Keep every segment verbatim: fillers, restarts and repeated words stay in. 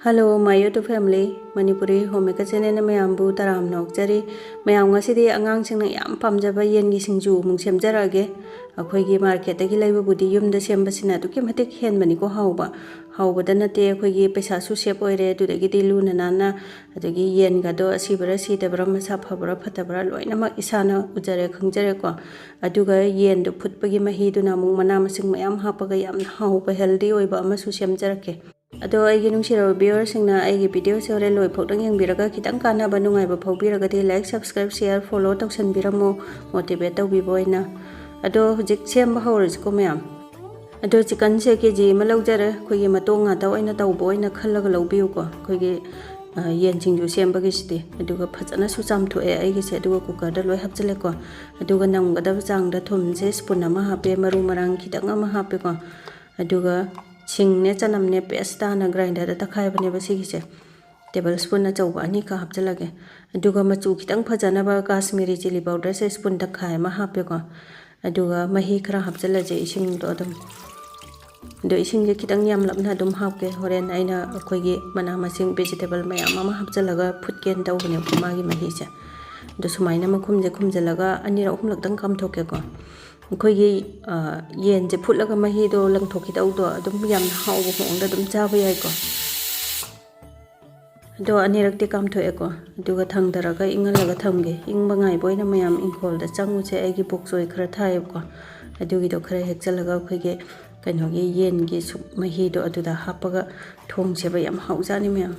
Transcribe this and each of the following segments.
Hello, my YouTube family, Manipuri Homemaker channelꯅ ꯃꯌꯥꯝꯕꯨ ꯇꯔꯥꯝꯅ ꯑꯣꯛꯆꯔꯤ꯫ ꯃꯌꯥꯝ, ꯉꯁꯤꯗꯤ ꯑꯉꯥꯡꯁꯤꯡꯅ ꯌꯥꯝ ꯄꯥꯝꯖꯕ ꯌꯦꯟꯒꯤ ꯁꯤꯡꯖꯨ ꯑꯃꯨꯛ ꯁꯦꯝꯖꯔꯛꯑꯒꯦ꯫ ꯑꯩꯈꯣꯏꯒꯤ marketꯇꯒꯤ ꯂꯩꯕꯕꯨꯗꯤ ꯌꯨꯝꯗ ꯁꯦꯝꯕꯁꯤꯅ ꯑꯗꯨꯛꯀꯤ ꯃꯇꯤꯛ ꯍꯦꯟꯕꯅꯤꯀꯣ ꯍꯥꯎꯕ꯫ ꯍꯥꯎꯕꯗ ꯅꯠꯇꯦ, ꯑꯩꯈꯣꯏꯒꯤ ꯄꯩꯁꯥꯁꯨ save ꯑꯣꯏꯔꯦ, ꯑꯗꯨꯗꯒꯤꯗꯤ ꯂꯨꯅ ꯅꯥꯟꯅ, ꯑꯗꯒꯤ ꯌꯦꯟꯒꯗꯣ ꯑꯁꯤꯕꯔꯥ ꯁꯤꯗꯕꯔꯥ, ꯃꯁꯥ ꯐꯕꯔꯥ ꯐꯠꯇꯕꯔꯥ ꯂꯣꯏꯅꯃꯛ ꯏꯁꯥꯅ ꯎꯖꯔꯦ, ꯈꯪꯖꯔꯦꯀꯣ꯫ ꯑꯗꯨꯒ ꯌꯦꯟꯗꯣ ꯐꯨꯠꯄꯒꯤ ꯃꯍꯤꯗꯨꯅ ꯑꯃꯨꯛ ꯃꯅꯥ ꯃꯁꯤꯡ ꯃꯌꯥꯝ ꯍꯥꯞꯄꯒ ꯌꯥꯝꯅ ꯍꯥꯎꯕ, healthy ꯑꯣꯏꯕ ꯑꯃꯁꯨ ꯁꯦꯝꯖꯔꯛꯀꯦ꯫ ꯑꯗꯣ ꯑꯩꯒꯤ ꯅꯨꯡꯁꯤꯔꯕ viewerꯁꯤꯡꯅ ꯑꯩꯒꯤ videoꯁꯦ ꯍꯣꯔꯦꯟ ꯂꯣꯏꯐꯥꯎꯗꯪ ꯌꯦꯡꯕꯤꯔꯒ ꯈꯤꯇꯪ ꯀꯥꯟꯅꯕ ꯅꯨꯡꯉꯥꯏꯕ ꯐꯥꯎꯕꯤꯔꯒꯗꯤ like, subscribe, share, follow ꯇꯧꯁꯟꯕꯤꯔꯝꯃꯣ, motivate ꯇꯧꯕꯤꯕ ꯑꯣꯏꯅ꯫ ꯑꯗꯣ ꯍꯧꯖꯤꯛ ꯁꯦꯝꯕ ꯍꯧꯔꯁꯤꯀꯣ ꯃꯌꯥꯝ꯫ ꯑꯗꯣ chickenꯁꯦ KG ꯑꯃ ꯂꯧꯖꯔꯦ꯫ ꯑꯩꯈꯣꯏꯒꯤ ꯃꯇꯣꯡ ꯉꯥꯛꯇ ꯑꯣꯏꯅ ꯇꯧꯕ ꯑꯣꯏꯅ ꯈꯜꯂꯒ ꯂꯧꯕꯤꯌꯨꯀꯣ, ꯑꯩꯈꯣꯏꯒꯤ, ꯑ, ꯌꯦꯟ ꯁꯤꯡꯖꯨ ꯁꯦꯝꯕꯒꯤꯁꯤꯗꯤ꯫ ꯑꯗꯨꯒ ꯐꯖꯅꯁꯨ ꯆꯥꯝꯊꯣꯛꯑꯦ ꯑꯩꯒꯤꯁꯦ, ꯑꯗꯨꯒ cookerꯗ ꯂꯣꯏ ꯍꯥꯞꯆꯤꯜꯂꯦꯀꯣ꯫ ꯑꯗꯨꯒ ꯅꯝꯒꯗꯕ ꯆꯥꯡꯗ ꯊꯨꯝꯁꯦ spoon ꯑꯃ ꯍꯥꯞꯄꯦ, ꯃꯔꯨ ꯃꯔꯥꯡ ꯈꯤꯇꯪ ꯑꯃ ꯍꯥꯞꯄꯦꯀꯣ꯫ ꯑꯗꯨꯒ ꯁꯤꯡꯅꯦ ꯆꯅꯝꯅꯦ paste ꯇꯥꯅ grinderꯗ ꯇꯛꯈꯥꯏꯕꯅꯦꯕ ꯁꯤꯒꯤꯁꯦ꯫ Tablespoon ꯑꯆꯧꯕ ꯑꯅꯤꯈꯛ ꯍꯥꯞꯆꯤꯜꯂꯒꯦ꯫ ꯑꯗꯨꯒ ꯃꯆꯨ ꯈꯤꯇꯪ ꯐꯖꯅꯕ Kashmiri chilli powderꯁꯦ spoon ꯇꯪꯈꯥꯏ ꯑꯃ ꯍꯥꯞꯄꯦꯀꯣ꯫ ꯑꯗꯨꯒ ꯃꯍꯤ ꯈꯔ ꯍꯥꯞꯆꯤꯜꯂꯁꯦ, ꯏꯁꯤꯡꯗꯣ ꯑꯗꯨꯝ꯫ ꯑꯗꯣ ꯏꯁꯤꯡꯁꯦ ꯈꯤꯇꯪ ꯌꯥꯝꯂꯞꯅ ꯑꯗꯨꯝ ꯍꯥꯞꯀꯦ, ꯍꯣꯔꯦꯟ ꯑꯩꯅ ꯑꯩꯈꯣꯏꯒꯤ ꯃꯅꯥ ꯃꯁꯤꯡ vegetable ꯃꯌꯥꯝ ꯑꯃ ꯍꯥꯞꯆꯤꯜꯂꯒ ꯐꯨꯠꯀꯦꯅ ꯇꯧꯕꯅꯦꯕꯀꯣ ꯃꯥꯒꯤ ꯃꯍꯤꯁꯦ꯫ ꯑꯗꯣ ꯁꯨꯃꯥꯏꯅ ꯃꯈꯨꯝꯁꯦ ꯈꯨꯝꯖꯤꯜꯂꯒ ꯑꯅꯤꯔꯛ ꯑꯍꯨꯝꯂꯛꯇꯪ ꯀꯥꯝꯊꯣꯛꯀꯦꯀꯣ꯫ ꯑꯩꯈꯣꯏꯒꯤ, ꯑ, ꯌꯦꯟꯁꯦ ꯐꯨꯠꯂꯒ ꯃꯍꯤꯗꯣ ꯂꯪꯊꯣꯛꯈꯤꯗꯧꯗꯣ ꯑꯗꯨꯝ ꯌꯥꯝꯅ ꯍꯥꯎꯕ ꯃꯑꯣꯡꯗ ꯑꯗꯨꯝ ꯆꯥꯕ ꯌꯥꯏꯀꯣ꯫ ꯑꯗꯣ ꯑꯅꯤꯔꯛꯇꯤ ꯀꯥꯝꯊꯣꯛꯑꯦꯀꯣ꯫ ꯑꯗꯨꯒ ꯊꯥꯡꯗꯔꯒ ꯏꯪꯍꯜꯂꯒ ꯊꯝꯒꯦ꯫ ꯏꯪꯕ ꯉꯥꯏꯕ ꯑꯣꯏꯅ ꯃꯌꯥꯝ ꯏꯪꯈꯣꯜꯗ ꯆꯪꯉꯨꯁꯦ꯫ ꯑꯩꯒꯤ ꯕꯣꯛ ꯆꯣꯏ ꯈꯔ ꯊꯥꯏꯌꯦꯕꯀꯣ, ꯑꯗꯨꯒꯤꯗꯣ ꯈꯔ ꯍꯦꯛꯆꯜꯂꯒ ꯑꯩꯈꯣꯏꯒꯤ ꯀꯩꯅꯣꯒꯤ ꯌꯦꯟꯒꯤ ꯁꯨꯞ ꯃꯍꯤꯗꯣ ꯑꯗꯨꯗ ꯍꯥꯞꯄꯒ ꯊꯣꯡꯁꯦꯕ꯫ ꯌꯥꯝ ꯍꯥꯎꯖꯥꯠꯅꯤ ꯃꯌꯥꯝ꯫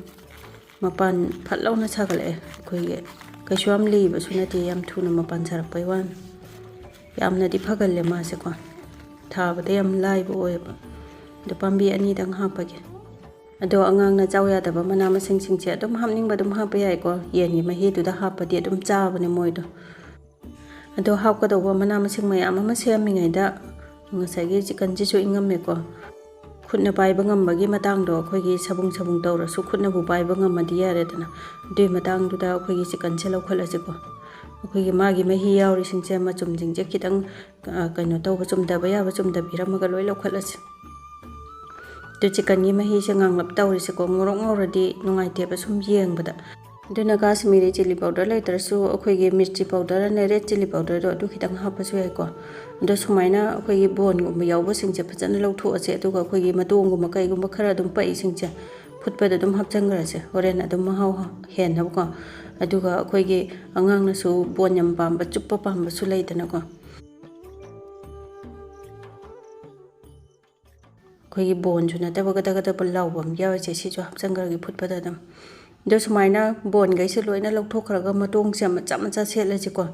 ꯃꯄꯥꯟ ꯐꯠ ꯂꯥꯎꯅ ꯁꯥꯒꯠꯂꯛꯑꯦ꯫ ꯑꯩꯈꯣꯏꯒꯤ ꯀꯩꯁꯨ ꯌꯥꯝ ꯂꯤꯕꯁꯨ ꯅꯠꯇꯦ, ꯌꯥꯝ ꯊꯨꯅ ꯃꯄꯥꯟ ꯁꯥꯔꯛꯄꯩ ꯋꯥꯅꯤ꯫ ꯌꯥꯝꯅꯗꯤ ꯐꯒꯜꯂꯦ ꯃꯥꯁꯦꯀꯣ, ꯊꯥꯕꯗ ꯌꯥꯝ ꯂꯥꯏꯕ ꯑꯣꯏꯌꯦꯕ꯫ ꯑꯗꯣ ꯄꯥꯝꯕꯤ ꯑꯅꯤꯗꯪ ꯍꯥꯞꯄꯒꯦ꯫ ꯑꯗꯣ ꯑꯉꯥꯡꯅ ꯆꯥꯎ ꯌꯥꯗꯕ ꯃꯅꯥ ꯃꯁꯤꯡꯁꯤꯡꯁꯦ ꯑꯗꯨꯝ ꯍꯥꯞꯅꯤꯡꯕ ꯑꯗꯨꯝ ꯍꯥꯞꯄ ꯌꯥꯏꯀꯣ꯫ ꯌꯦꯟꯒꯤ ꯃꯍꯤꯗꯨꯗ ꯍꯥꯞꯄꯗꯤ ꯑꯗꯨꯝ ꯆꯥꯕꯅꯦ ꯃꯣꯏꯗꯣ꯫ ꯑꯗꯣ ꯍꯥꯞꯀꯗꯧꯕ ꯃꯅꯥ ꯃꯁꯤꯡ ꯃꯌꯥꯝ ꯑꯃ ꯁꯦꯝꯃꯤꯉꯩꯗ ꯉꯁꯥꯏꯒꯤ chickenꯁꯤꯁꯨ ꯏꯪꯉꯝꯃꯦꯀꯣ꯫ ꯈꯨꯠꯅ ꯄꯥꯏꯕ ꯉꯝꯕꯒꯤ ꯃꯇꯥꯡꯗꯣ, ꯑꯩꯈꯣꯏꯒꯤ ꯁꯕꯨꯡ ꯁꯕꯨꯡ ꯇꯧꯔꯁꯨ ꯈꯨꯠꯅꯕꯨ ꯄꯥꯏꯕ ꯉꯝꯃꯗꯤ ꯌꯥꯔꯦꯗꯅ꯫ ꯑꯗꯨꯒꯤ ꯃꯇꯥꯡꯗꯨꯗ ꯑꯩꯈꯣꯏꯒꯤ chickenꯁꯦ ꯂꯧꯈꯠꯂꯁꯤꯀꯣ꯫ ꯑꯩꯈꯣꯏꯒꯤ ꯃꯥꯒꯤ ꯃꯍꯤ ꯌꯥꯎꯔꯤꯁꯤꯡꯁꯦ, ꯃꯆꯨꯝꯁꯤꯡꯁꯦ ꯈꯤꯇꯪ, ꯑ, ꯀꯩꯅꯣ ꯇꯧꯕ, ꯆꯨꯝꯗꯕ ꯌꯥꯕ ꯆꯨꯝꯗꯕꯤꯔꯝꯃꯒ ꯂꯣꯏ ꯂꯧꯈꯠꯂꯁꯤ꯫ ꯑꯗꯨ ꯆꯤꯛꯀꯟꯒꯤ ꯃꯍꯤꯁꯦ ꯉꯥꯡꯂꯞ ꯇꯧꯔꯤꯁꯦꯀꯣ, ꯉꯧꯔꯣꯛ ꯉꯧꯔꯗꯤ ꯅꯨꯡꯉꯥꯏꯇꯦꯕ ꯁꯨꯝ ꯌꯦꯡꯕꯗ꯫ ꯑꯗꯨꯅ ꯀꯥꯁꯃꯤꯔꯤ ꯆꯤꯂꯤ ꯄꯥꯎꯗꯔ ꯂꯩꯇ꯭ꯔꯁꯨ ꯑꯩꯈꯣꯏꯒꯤ ꯃꯤꯔꯆꯤ ꯄꯥꯎꯗꯔ ꯑꯅ ꯔꯦꯗ ꯆꯤꯂꯤ ꯄꯥꯎꯗꯔꯗꯣ ꯑꯗꯨ ꯈꯤꯇꯪ ꯍꯥꯞꯄꯁꯨ ꯌꯥꯏꯀꯣ꯫ ꯑꯗꯣ ꯁꯨꯃꯥꯏꯅ ꯑꯩꯈꯣꯏꯒꯤ ꯕꯣꯟꯒꯨꯝꯕ ꯌꯥꯎꯕꯁꯤꯡꯁꯦ ꯐꯖꯅ ꯂꯧꯊꯣꯛꯑꯁꯦ, ꯑꯗꯨꯒ ꯑꯩꯈꯣꯏꯒꯤ ꯃꯇꯣꯡꯒꯨꯝꯕ ꯀꯩꯒꯨꯝꯕ ꯈꯔ ꯑꯗꯨꯝ ꯄꯛꯏꯁꯤꯡꯁꯦ ꯐꯨꯠꯄꯗ ꯑꯗꯨꯝ ꯍꯥꯞꯆꯟꯈ꯭ꯔꯁꯦ, ꯍꯣꯔꯦꯟ ꯑꯗꯨꯝ ꯃꯍꯥꯎ ꯍꯦꯟꯅꯕꯀꯣ꯫ ꯑꯗꯨꯒ ꯑꯩꯈꯣꯏꯒꯤ ꯑꯉꯥꯡꯅꯁꯨ ꯕꯣꯟ ꯌꯥꯝ ꯄꯥꯝꯕ, ꯆꯨꯞꯄ ꯄꯥꯝꯕꯁꯨ ꯂꯩꯗꯅꯀꯣ꯫ ꯑꯩꯈꯣꯏꯒꯤ ꯕꯣꯟꯁꯨ ꯅꯠꯇꯕ ꯒꯗ ꯒꯗ ꯂꯥꯎꯕ ꯑꯃ ꯌꯥꯎꯔꯤꯁꯦ, ꯁꯤꯁꯨ ꯍꯥꯞꯆꯟꯈ꯭ꯔꯒꯦ ꯐꯨꯠꯄꯗ ꯑꯗꯨꯝ꯫ ꯑꯗꯣ ꯁꯨꯃꯥꯏꯅ ꯕꯣꯟꯈꯩꯁꯦ ꯂꯣꯏꯅ ꯂꯧꯊꯣꯛꯈ꯭ꯔꯒ ꯃꯇꯣꯡꯁꯦ ꯃꯆꯥ ꯃꯆꯥ ꯁꯦꯠꯂꯁꯤꯀꯣ꯫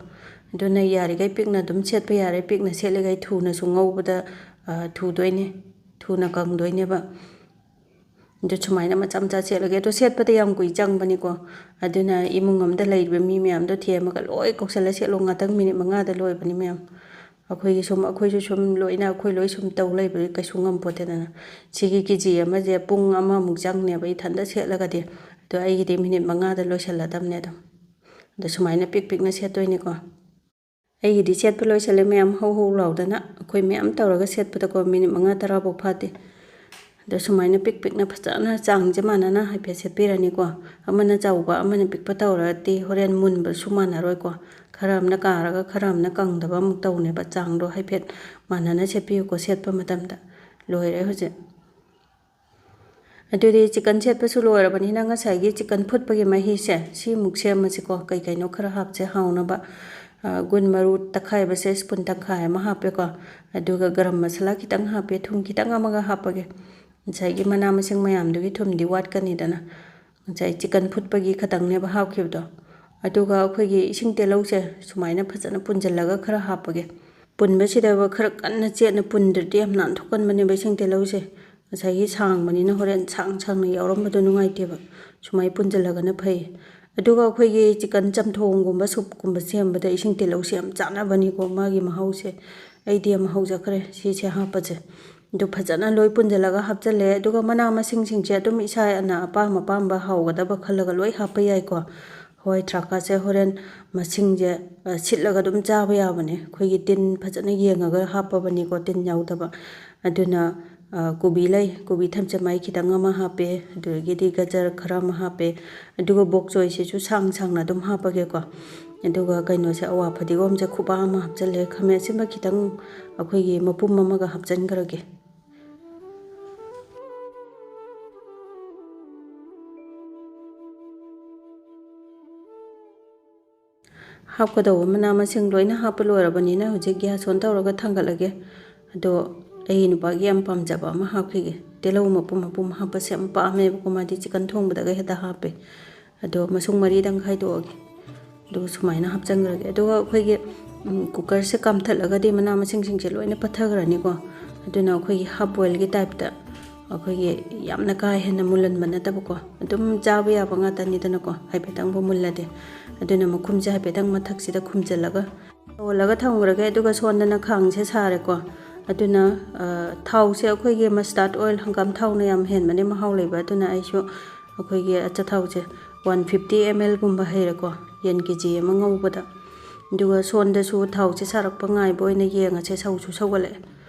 ꯑꯗꯨꯅ ꯌꯥꯔꯤꯈꯩ ꯄꯤꯛꯅ ꯑꯗꯨꯝ ꯁꯦꯠꯄ ꯌꯥꯔꯦ, ꯄꯤꯛꯅ ꯁꯦꯠꯂꯤꯈꯩ ꯊꯨꯅꯁꯨ ꯉꯧꯕꯗ, ꯑ, ꯊꯨꯗꯣꯏꯅꯦ, ꯊꯨꯅ ꯀꯪꯗꯣꯏꯅꯦꯕ꯫ ꯑꯗꯨ ꯁꯨꯃꯥꯏꯅ ꯃꯆꯥ ꯃꯆꯥ ꯁꯦꯠꯂꯒꯦ꯫ ꯑꯗꯣ ꯁꯦꯠꯄꯗ ꯌꯥꯝ ꯀꯨꯏ ꯆꯪꯕꯅꯤꯀꯣ꯫ ꯑꯗꯨꯅ ꯏꯃꯨꯡ ꯑꯃꯗ ꯂꯩꯔꯤꯕ ꯃꯤ ꯃꯌꯥꯝꯗꯣ ꯊꯦꯝꯃꯒ ꯂꯣꯏ ꯀꯧꯁꯜꯂ ꯁꯦꯠꯂꯣ, ꯉꯥꯛꯇꯪ ꯃꯤꯅꯤꯠ ꯃꯉꯥꯗ ꯂꯣꯏꯕꯅꯤ ꯃꯌꯥꯝ꯫ ꯑꯩꯈꯣꯏꯒꯤ ꯁꯨꯝ, ꯑꯩꯈꯣꯏꯁꯨ ꯁꯨꯝ ꯂꯣꯏꯅ, ꯑꯩꯈꯣꯏ ꯂꯣꯏ ꯁꯨꯝ ꯇꯧ ꯂꯩꯕꯗꯤ ꯀꯩꯁꯨ ꯉꯝꯄꯣꯠꯇꯦꯗꯅ꯫ ꯁꯤꯒꯤ ꯀꯦ ꯖꯤ ꯑꯃꯁꯦ ꯄꯨꯡ ꯑꯃꯃꯨꯛ ꯆꯪꯅꯦꯕ ꯏꯊꯟꯗ ꯁꯦꯠꯂꯒꯗꯤ꯫ ꯑꯗꯣ ꯑꯩꯒꯤꯗꯤ ꯃꯤꯅꯤꯠ ꯃꯉꯥꯗ ꯂꯣꯏꯁꯜꯂꯗꯕꯅꯦ ꯑꯗꯨꯝ꯫ ꯑꯗꯣ ꯁꯨꯃꯥꯏꯅ ꯄꯤꯛ ꯄꯤꯛꯅ ꯁꯦꯠꯇꯣꯏꯅꯤꯀꯣ꯫ ꯑꯩꯒꯤꯗꯤ ꯁꯦꯠꯄ ꯂꯣꯏꯁꯜꯂꯦ ꯃꯌꯥꯝ, ꯍꯧ ꯍꯧ ꯂꯥꯎꯗꯅ꯫ ꯑꯩꯈꯣꯏ ꯃꯌꯥꯝ ꯇꯧꯔꯒ ꯁꯦꯠꯄꯗꯀꯣ ꯃꯤꯅꯤꯠ ꯃꯉꯥ ꯇꯔꯥ ꯐꯥꯎ ꯐꯥꯗꯦ꯫ ꯑꯗꯣ ꯁꯨꯃꯥꯏꯅ ꯄꯤꯛ ꯄꯤꯛꯅ ꯐꯖꯅ ꯆꯥꯡꯁꯦ ꯃꯥꯟꯅꯅ ꯍꯥꯏꯐꯦꯠ ꯁꯦꯠꯄꯤꯔꯅꯤꯀꯣ꯫ ꯑꯃꯅ ꯆꯥꯎꯕ, ꯑꯃꯅ ꯄꯤꯛꯄ ꯇꯧꯔꯗꯤ ꯍꯣꯔꯦꯟ ꯃꯨꯟꯕꯁꯨ ꯃꯥꯟꯅꯔꯣꯏꯀꯣ꯫ ꯈꯔ ꯑꯃꯅ ꯀꯥꯔꯒ ꯈꯔ ꯑꯃꯅ ꯀꯪꯗꯕ ꯑꯃꯨꯛ ꯇꯧꯅꯦꯕ꯫ ꯆꯥꯡꯗꯣ ꯍꯥꯏꯐꯦꯠ ꯃꯥꯟꯅꯅ ꯁꯦꯠꯄꯤꯌꯨꯀꯣ ꯁꯦꯠꯄ ꯃꯇꯝꯗ꯫ ꯂꯣꯏꯔꯦ ꯍꯧꯖꯤꯛ꯫ ꯑꯗꯨꯗꯤ ꯆꯤꯛꯀꯟ ꯁꯦꯠꯄꯁꯨ ꯂꯣꯏꯔꯕꯅꯤꯅ ꯉꯁꯥꯏꯒꯤ ꯆꯤꯛꯀꯟ ꯐꯨꯠꯄꯒꯤ ꯃꯍꯤꯁꯦ ꯁꯤꯃꯨꯛ ꯁꯦꯝꯃꯁꯤꯀꯣ꯫ ꯀꯩ ꯀꯩꯅꯣ ꯈꯔ ꯍꯥꯞꯁꯦ ꯍꯥꯎꯅꯕ꯫ ꯑ, ꯒꯨꯟ ꯃꯔꯨ ꯇꯛꯈꯥꯏꯕꯁꯦ ꯁ꯭ꯄꯨꯟ ꯇꯪꯈꯥꯏ ꯑꯃ ꯍꯥꯞꯄꯦꯀꯣ꯫ ꯑꯗꯨꯒ ꯒꯔꯝ ꯃꯁꯥꯂꯥ ꯈꯤꯇꯪ ꯍꯥꯞꯄꯦ, ꯊꯨꯝ ꯈꯤꯇꯪ ꯑꯃꯒ ꯍꯥꯞꯄꯒꯦ꯫ ꯉꯁꯥꯏꯒꯤ ꯃꯅꯥ ꯃꯁꯤꯡ ꯃꯌꯥꯝꯗꯨꯒꯤ ꯊꯨꯝꯗꯤ ꯋꯥꯠꯀꯅꯤꯗꯅ꯫ ꯉꯁꯥꯏ ꯆꯤꯛꯀꯟ ꯐꯨꯠꯄꯒꯤ ꯈꯇꯪꯅꯦꯕ ꯍꯥꯞꯈꯤꯕꯗꯣ꯫ ꯑꯗꯨꯒ ꯑꯩꯈꯣꯏꯒꯤ ꯏꯁꯤꯡ ꯇꯤꯜꯍꯧꯁꯦ ꯁꯨꯃꯥꯏꯅ ꯐꯖꯅ ꯄꯨꯟꯁꯤꯜꯂꯒ ꯈꯔ ꯍꯥꯞꯄꯒꯦ꯫ ꯄꯨꯟꯕꯁꯤꯗꯕ ꯈꯔ ꯀꯟꯅ ꯆꯦꯠꯅ ꯄꯨꯟꯗ꯭ꯔꯗꯤ ꯌꯥꯝ ꯅꯥꯟꯊꯣꯛꯀꯟꯕꯅꯦꯕ ꯏꯁꯤꯡ ꯇꯤꯜꯍꯧꯁꯦ꯫ ꯉꯁꯥꯏꯒꯤ ꯁꯥꯡꯕꯅꯤꯅ ꯍꯣꯔꯦꯟ ꯁꯥꯡ ꯁꯥꯡꯅ ꯌꯥꯎꯔꯝꯕꯗꯣ ꯅꯨꯡꯉꯥꯏꯇꯦꯕ꯫ ꯁꯨꯃꯥꯏꯅ ꯄꯨꯟꯁꯤꯜꯂꯒꯅ ꯐꯩ꯫ ꯑꯗꯨꯒ ꯑꯩꯈꯣꯏꯒꯤ ꯆꯤꯛꯀꯟ ꯆꯝꯊꯣꯡꯒꯨꯝꯕ, ꯁꯨꯞꯀꯨꯝꯕ ꯁꯦꯝꯕꯗ ꯏꯁꯤꯡ ꯇꯤꯜꯍꯧꯁꯦ ꯌꯥꯝ ꯆꯥꯟꯅꯕꯅꯤꯀꯣ, ꯃꯥꯒꯤ ꯃꯍꯥꯎꯁꯦ꯫ ꯑꯩꯗꯤ ꯌꯥꯝ ꯍꯧꯖꯈ꯭ꯔꯦ ꯁꯤꯁꯦ ꯍꯥꯞꯄꯁꯦ꯫ ꯑꯗꯨ ꯐꯖꯅ ꯂꯣꯏ ꯄꯨꯟꯁꯤꯜꯂꯒ ꯍꯥꯞꯆꯜꯂꯦ꯫ ꯑꯗꯨꯒ ꯃꯅꯥ ꯃꯁꯤꯡꯁꯤꯡꯁꯦ ꯑꯗꯨꯝ ꯏꯁꯥꯅ ꯑꯄꯥꯝ ꯑꯄꯥꯝꯕ ꯍꯥꯎꯒꯗꯕ ꯈꯜꯂꯒ ꯂꯣꯏ ꯍꯥꯞꯄ ꯌꯥꯏꯀꯣ꯫ ꯍꯋꯥꯏ ꯊ꯭ꯔꯥꯛꯀꯁꯦ ꯍꯣꯔꯦꯟ ꯃꯁꯤꯡꯁꯦ, ꯑ, ꯁꯤꯠꯂꯒ ꯑꯗꯨꯝ ꯆꯥꯕ ꯌꯥꯕꯅꯦ꯫ ꯑꯩꯈꯣꯏꯒꯤ ꯇꯤꯟ ꯐꯖꯅ ꯌꯦꯡꯉꯒ ꯍꯥꯞꯄꯕꯅꯤꯀꯣ, ꯇꯤꯟ ꯌꯥꯎꯗꯕ꯫ ꯑꯗꯨꯅ ꯑ, ꯀꯣꯕꯤ ꯂꯩ, ꯀꯣꯕꯤ ꯊꯝꯆꯦꯠ ꯃꯥꯏ ꯈꯤꯇꯪ ꯑꯃ ꯍꯥꯞꯄꯦ, ꯑꯗꯨꯗꯒꯤꯗꯤ ꯒꯖꯔ ꯈꯔ ꯑꯃ ꯍꯥꯞꯄꯦ, ꯑꯗꯨꯒ ꯕꯣꯛ ꯆꯣꯏꯁꯤꯁꯨ ꯁꯥꯡ ꯁꯥꯡꯅ ꯑꯗꯨꯝ ꯍꯥꯞꯄꯒꯦꯀꯣ꯫ ꯑꯗꯨꯒ ꯀꯩꯅꯣꯁꯦ, ꯑꯋꯥ ꯐꯗꯤꯒꯣꯝꯁꯦ ꯈꯨꯕꯥ ꯑꯃ ꯍꯥꯞꯆꯜꯂꯦ, ꯈꯥꯃꯦꯟ ꯑꯁꯤꯟꯕ ꯈꯤꯇꯪ ꯑꯩꯈꯣꯏꯒꯤ ꯃꯄꯨꯝ ꯑꯃꯒ ꯍꯥꯞꯆꯟꯈ꯭ꯔꯒꯦ꯫ ꯍꯥꯞꯀꯗꯧꯕ ꯃꯅꯥ ꯃꯁꯤꯡ ꯂꯣꯏꯅ ꯍꯥꯞꯄ ꯂꯣꯏꯔꯕꯅꯤꯅ ꯍꯧꯖꯤꯛ gas on ꯇꯧꯔꯒ ꯊꯥꯡꯒꯠꯂꯒꯦ꯫ ꯑꯗꯣ ꯑꯩ ꯅꯨꯄꯥꯒꯤ ꯌꯥꯝ ꯄꯥꯝꯖꯕ ꯑꯃ ꯍꯥꯞꯈꯤꯒꯦ꯫ ꯇꯤꯜꯍꯧ ꯃꯄꯨꯝ ꯃꯄꯨꯝ ꯍꯥꯞꯄꯁꯦ ꯌꯥꯝ ꯄꯥꯝꯃꯦꯕꯀꯣ, ꯃꯥꯗꯤ chicken ꯊꯣꯡꯕꯗꯒ ꯍꯦꯛꯇ ꯍꯥꯞꯄꯦ꯫ ꯑꯗꯣ ꯃꯁꯨꯡ ꯃꯔꯤꯗꯪ ꯈꯥꯏꯗꯣꯛꯑꯒꯦ꯫ ꯑꯗꯨꯒ ꯁꯨꯃꯥꯏꯅ ꯍꯥꯞꯆꯟꯈ꯭ꯔꯒꯦ꯫ ꯑꯗꯨꯒ ꯑꯩꯈꯣꯏꯒꯤ, ꯎꯝ, cooker ꯁꯦ ꯀꯥꯝꯊꯠꯂꯒꯗꯤ ꯃꯅꯥ ꯃꯁꯤꯡꯁꯤꯡꯁꯦ ꯂꯣꯏꯅ ꯄꯠꯊꯈ꯭ꯔꯅꯤꯀꯣ꯫ ꯑꯗꯨꯅ ꯑꯩꯈꯣꯏꯒꯤ half boil ꯒꯤ type ꯇ, ꯑꯩꯈꯣꯏꯒꯤ ꯌꯥꯝꯅ ꯀꯥ ꯍꯦꯟꯅ ꯃꯨꯜꯍꯟꯕ ꯅꯠꯇꯕꯀꯣ, ꯑꯗꯨꯝ ꯆꯥꯕ ꯌꯥꯕ ꯉꯥꯛꯇꯅꯤꯗꯅꯀꯣ, ꯍꯥꯏꯐꯦꯠꯇꯪꯕꯨ ꯃꯨꯜꯂꯗꯤ꯫ ꯑꯗꯨꯅ ꯃꯈꯨꯝꯁꯦ ꯍꯥꯏꯐꯦꯠꯇꯪ ꯃꯊꯛꯁꯤꯗ ꯈꯨꯝꯖꯤꯜꯂꯒ ꯁꯧꯍꯜꯂꯒ ꯊꯝꯈ꯭ꯔꯒꯦ꯫ ꯑꯗꯨꯒ ꯁꯣꯝꯗꯅ ꯈꯥꯡꯁꯦ ꯁꯥꯔꯦꯀꯣ꯫ ꯑꯗꯨꯅ, ꯑ, ꯊꯥꯎꯁꯦ ꯑꯩꯈꯣꯏꯒꯤ mustard oil, ꯍꯪꯒꯥꯝ ꯊꯥꯎꯅ ꯌꯥꯝ ꯍꯦꯟꯕꯅꯦ ꯃꯍꯥꯎ ꯂꯩꯕ꯫ ꯑꯗꯨꯅ ꯑꯩꯁꯨ ꯑꯩꯈꯣꯏꯒꯤ ꯑꯆꯥꯊꯥꯎꯁꯦ one fifty ml ꯒꯨꯝꯕ ꯍꯩꯔꯦꯀꯣ, ꯌꯦꯟ KG ꯑꯃ ꯉꯧꯕꯗ꯫ ꯑꯗꯨꯒ ꯁꯣꯝꯗꯁꯨ ꯊꯥꯎꯁꯦ ꯁꯥꯔꯛꯄ ꯉꯥꯏꯕ ꯑꯣꯏꯅ ꯌꯦꯡꯉꯁꯦ, ꯁꯧꯁꯨ ꯁꯧꯒꯠꯂꯛꯑꯦ꯫